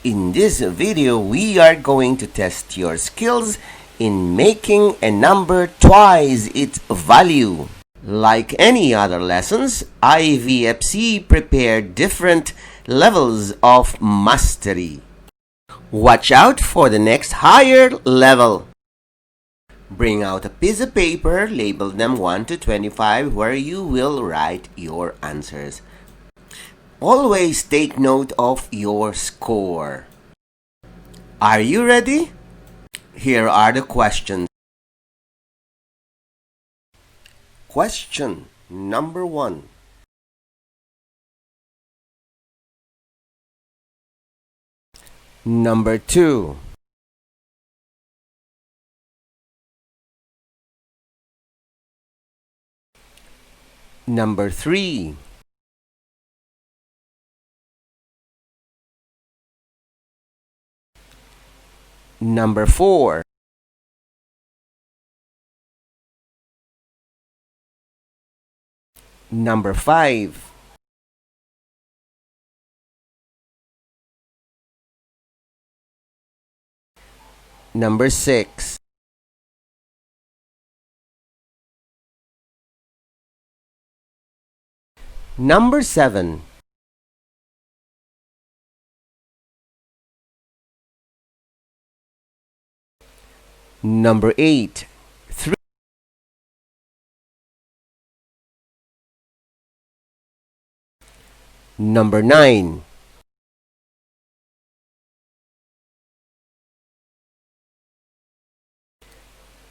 In this video, we are going to test your skills in making a number twice its value. Like any other lessons, IVFC prepared different levels of mastery. Watch out for the next higher level. Bring out a piece of paper, label them 1 to 25, where you will write your answers. Always take note of your score. Are you ready? Here are the questions. Question number 1. Number 2. Number 3. Number 4. Number 5. Number 6. Number 7. Number 8. 3. Number 9.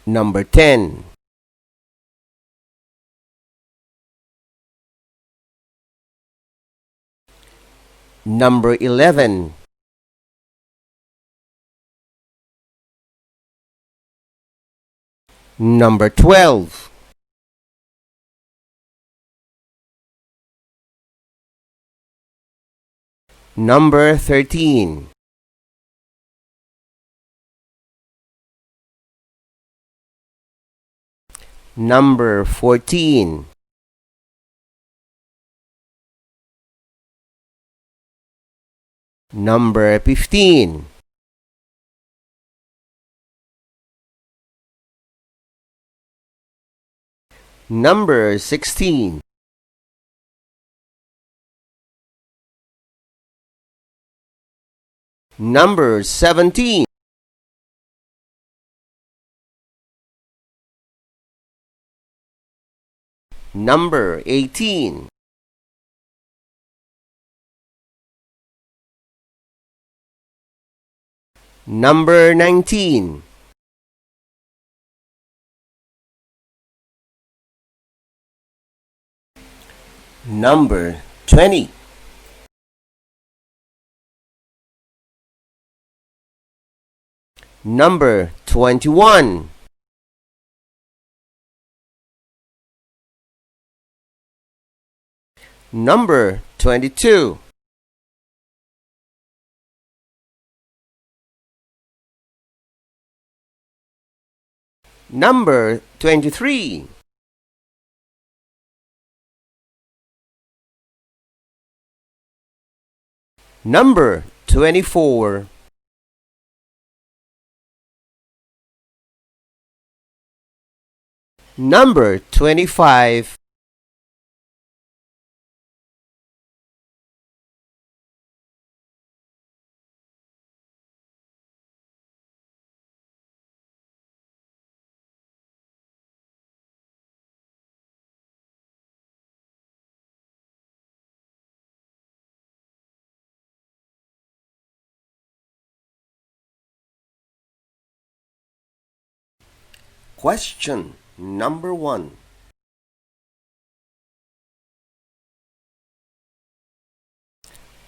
Number 10. Number 11. Number 12. Number 13. Number 14. Number 15. Number 16. Number 17. Number 18. Number 19. Number 20. Number 21. Number 22. Number 23. Number 24. Number 25. Question number 1.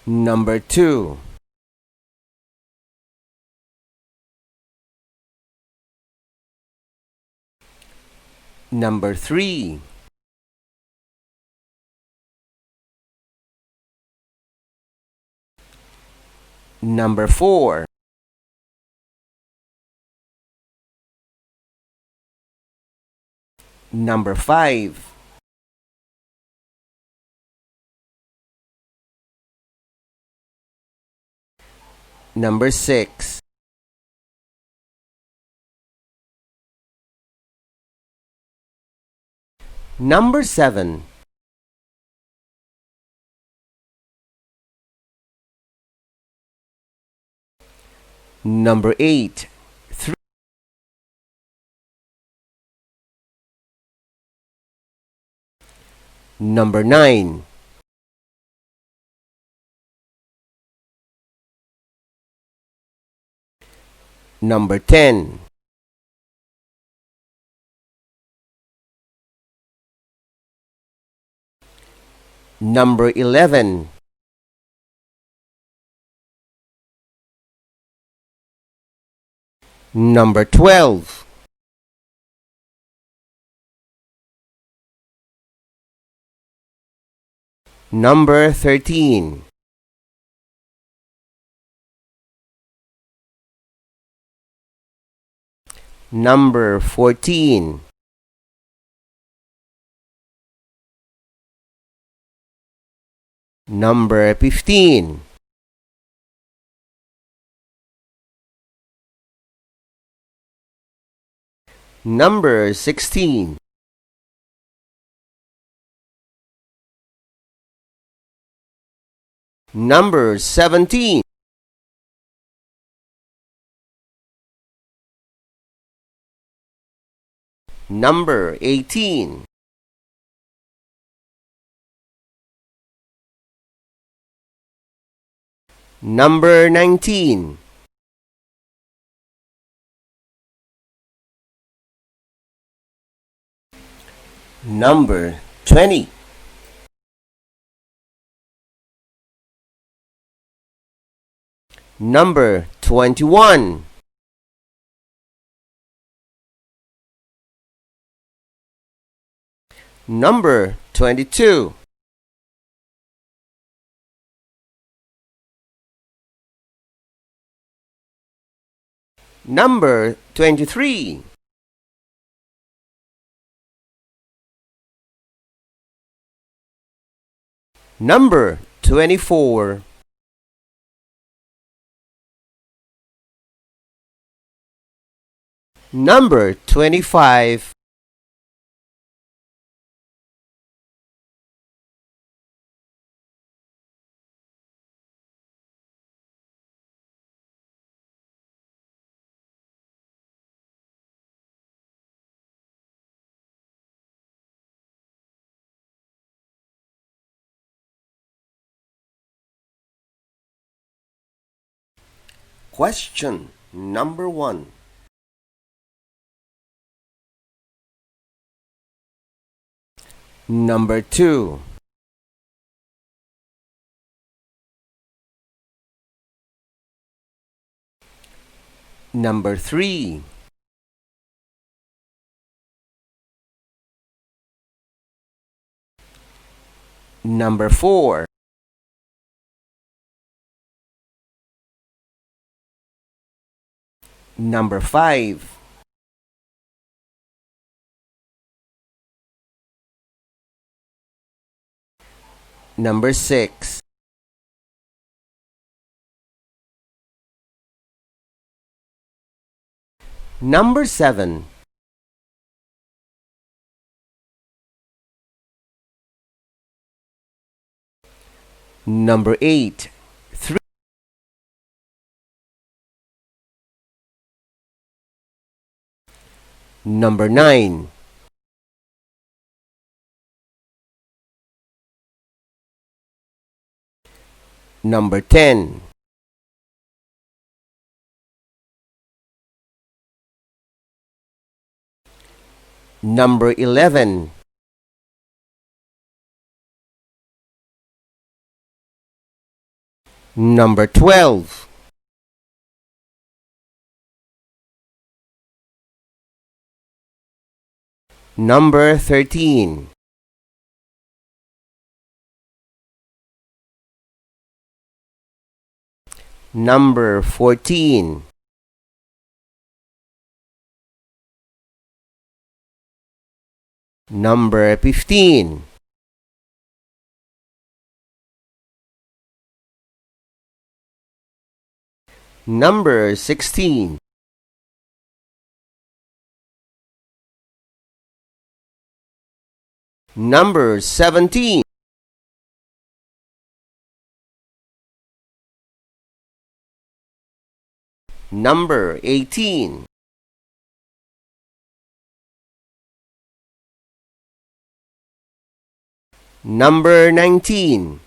Number 2. Number 3. Number 4. Number 5. Number 6. Number 7. Number 8. 3. Number 9. Number 10. Number 11. Number 12. Number 13. Number 14. Number 15. Number 16. Number 17. Number 18. Number 19. Number 20. Number 21. Number 22. Number 23. Number 24. Number 25. Question number 1. Number 2. Number 3. Number 4. Number 5. Number 6. Number 7. Number 8. 3. Number 9. Number 10. Number 11. Number 12. Number 13. Number 14. Number 15. Number 16. Number 17. Number 18. Number 19.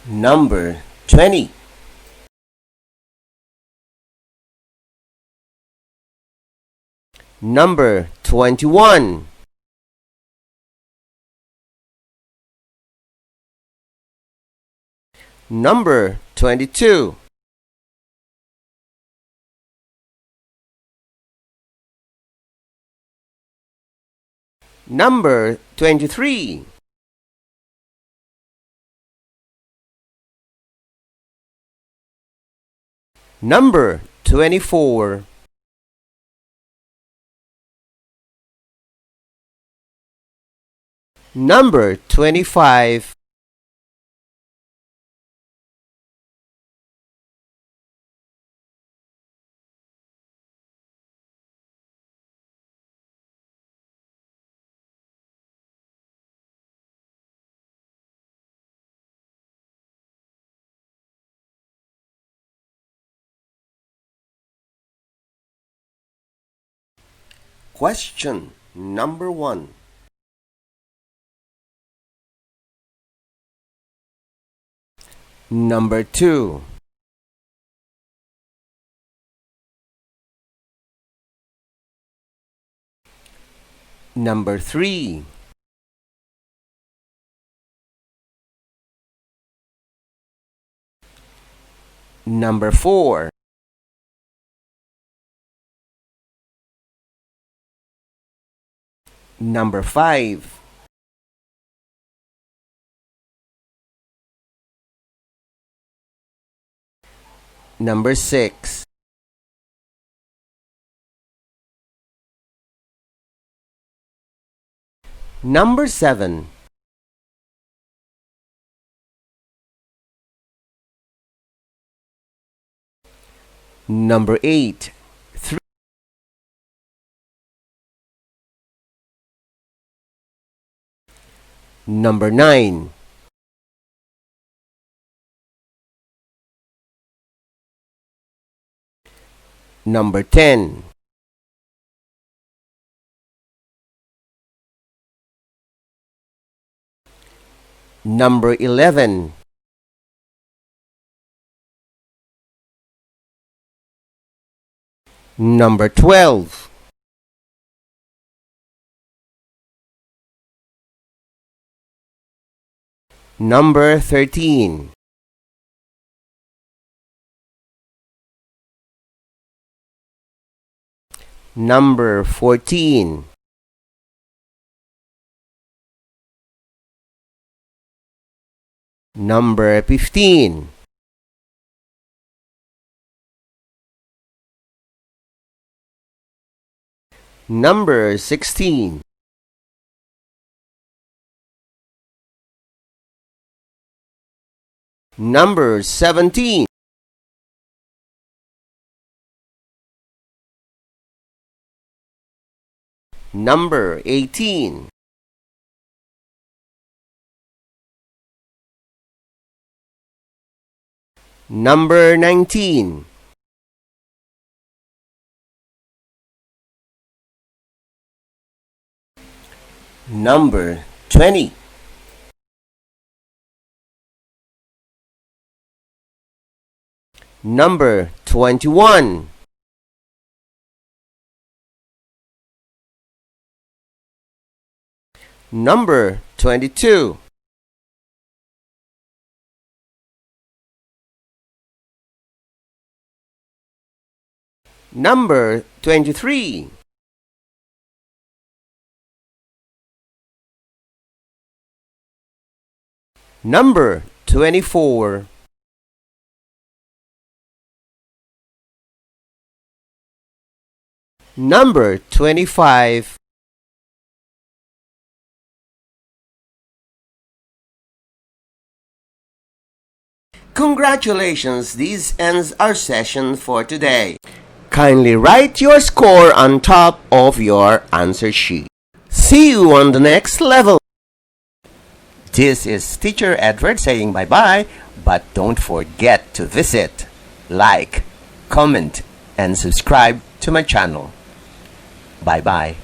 Number 20. Number 21. Number 22. Number 23. Number 24. Number 25. Question number 1. Number 2. Number 3. Number 4. Number 5. Number 6. Number 7. Number 8. Number 9. Number 10. Number 11. Number 12. Number 13. Number 14. Number 15. Number 16. Number 17. Number 18. Number 19. Number 20. Number 21. Number 22. Number 23. Number 24. Number 25. Congratulations, this ends our session for today. Kindly write your score on top of your answer sheet. See you on the next level. This is Teacher Edward saying bye-bye, but don't forget to visit, like, comment, and subscribe to my channel. Bye-bye.